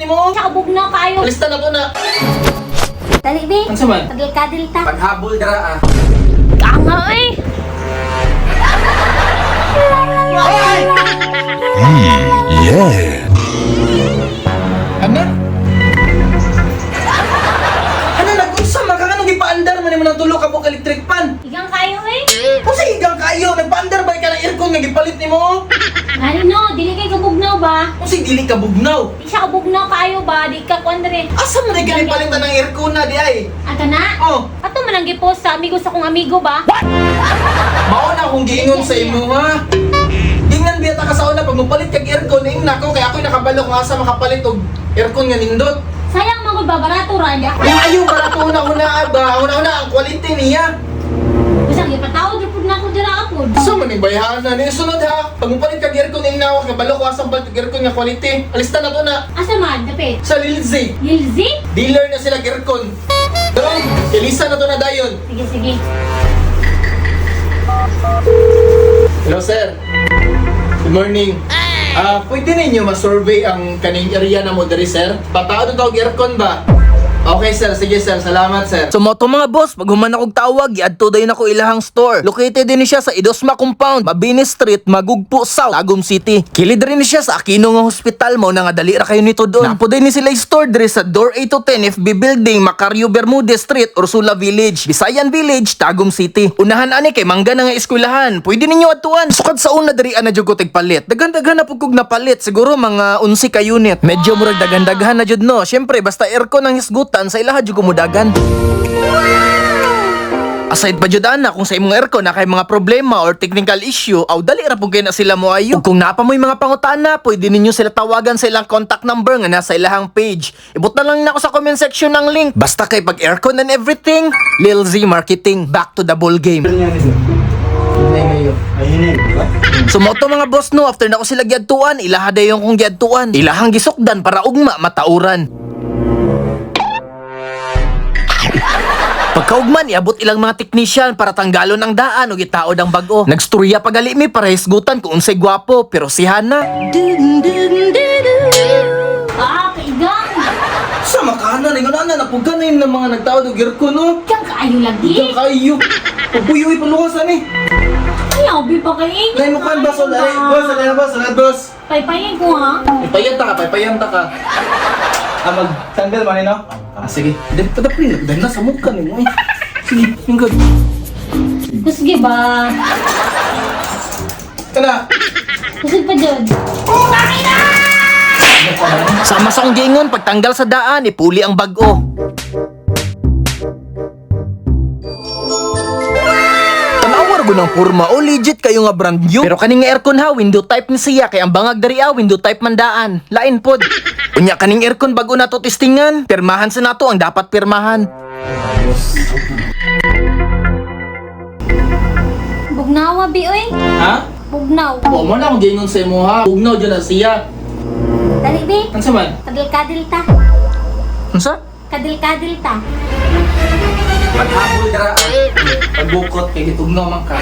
nimo. Siya kabugnaw kayo. Alista na to na. Dali, bi. Unsa man? Kadil-kadil ta. Paghabol dira ah. Kanga eh. Yeah. Ana? Ana nag-unsa man ka nganong gipaandar man nimo ng tulo ka buok electric pan? Igang kayo eh. Unsa igang kayo? Nagpaandar ba ka ng aircon nga gipalit nimo? Ano no, dili kay kabugnaw ba? Unsa dili ka bugnaw? Di siya kabugnaw kayo ba? Di ka kuan dere. Asa man ka gipalitan ng aircon na di ay? Ato na? Oh, Ato man ang gipost sa amigo sa kong amigo ba? mao na akong giingon sa imo ha. Gingnan biya ta ka sa una pag mopalit kag aircon ing nako kay ako'y nakabalo kung asa makapalit og aircon nga nindot. Sayang mga ba barato ra niya. Yung ayaw barato una una ba, una una ang quality niya. Bisang gipatawag ra pud nako dira apod. So man bayhana ni sunod ha. Pag mopalit kag aircon ing nako kabalo ko asang palit og aircon nga quality. Alista na to na Asa man dapit? sa Lilzy. Lilzy? Dealer na sila aircon. Dayon, Elisa na to na dayon. Sige sige. Hello sir. Good morning. Ah, pwede ninyo ma-survey ang kaning area na mo diri sir? Pataod na tawag aircon ba? Okay sir, sige sir, salamat sir. So mo to mga boss, pag human akong tawag, giadto dayon ako ilahang store. Located din ni siya sa Idosma Compound, Mabini Street, Magugpo South, Tagum City. Kilid rin ni siya sa Aquino nga hospital mo na nga dali ra kayo nito doon. Napo din ni sila store diri sa Door 8 to 10 FB Building, Macario Bermudez Street, Ursula Village, Bisayan Village, Tagum City. Unahan ani kay mangga na nga eskwelahan. Pwede ninyo atuan. Sukad sa una diri ana jud ko tigpalit. Daghan-daghan na pud kog napalit, siguro mga 11 ka unit. Medyo murag daghan-daghan na jud no. Syempre basta aircon ang hisgutan sa ilaha jud kumudagan. Aside pa jud ana kung sa imong aircon na kay mga problema or technical issue, aw dali ra pud kay na sila moayo. Ug kung naa pa mo'y mga pangutana, pwede ninyo sila tawagan sa ilang contact number nga nasa ilahang page. Ibot na lang nako sa comment section ng link. Basta kay pag aircon and everything, Lil Z Marketing, back to the ball game. So mo to mga boss no, after nako sila giadtuan, ilaha dayon kong giadtuan. Ilahang gisukdan para ugma matauran. Pagkaugman, iabot ilang mga technician para tanggalon ang daan o gitaod ang bag-o. Nagstorya pagali mi para hisgutan kung unsay gwapo, pero si Hana, Ah, kaigang. Sa makana ningon ana napugkan na yun ng mga nagtaod og aircon no. Igang kaayo lagi. Igang kayo. Pagpuyoy paluwas ani. Ayaw bi pa kay. Nay mo kan boss, ay boss, ay boss, ay boss. Paypayin ko ha. Ipayanta ka, paypayanta ka. Ah, magtanggal man no? Ah, sige. Dahil padapin, dahil nasa mukha nimo eh. Sige, lingkod. Kusgi ba? Kana. Kusog pa jud. sama sa akong giingon, pagtanggal sa daan, ipuli ang bag-o. Tanawar ko ng kurma o legit kayo nga brand new. Pero kaning nga aircon ha, window type ni siya kay ang bangag dari ah, window type man daan. Lain pod. Unya kaning aircon bago na to testingan, pirmahan sa nato ang dapat pirmahan. Bugnawa bi oy. Ha? Bugnaw. O mo na akong giingon sa imo ha. Bugnaw dyan na siya. Dali bi. Unsa man? Kadil-kadil ta. Unsa? Kadil-kadil ta. Paghabol dira. Pagbukot kay gitugnaw man ka.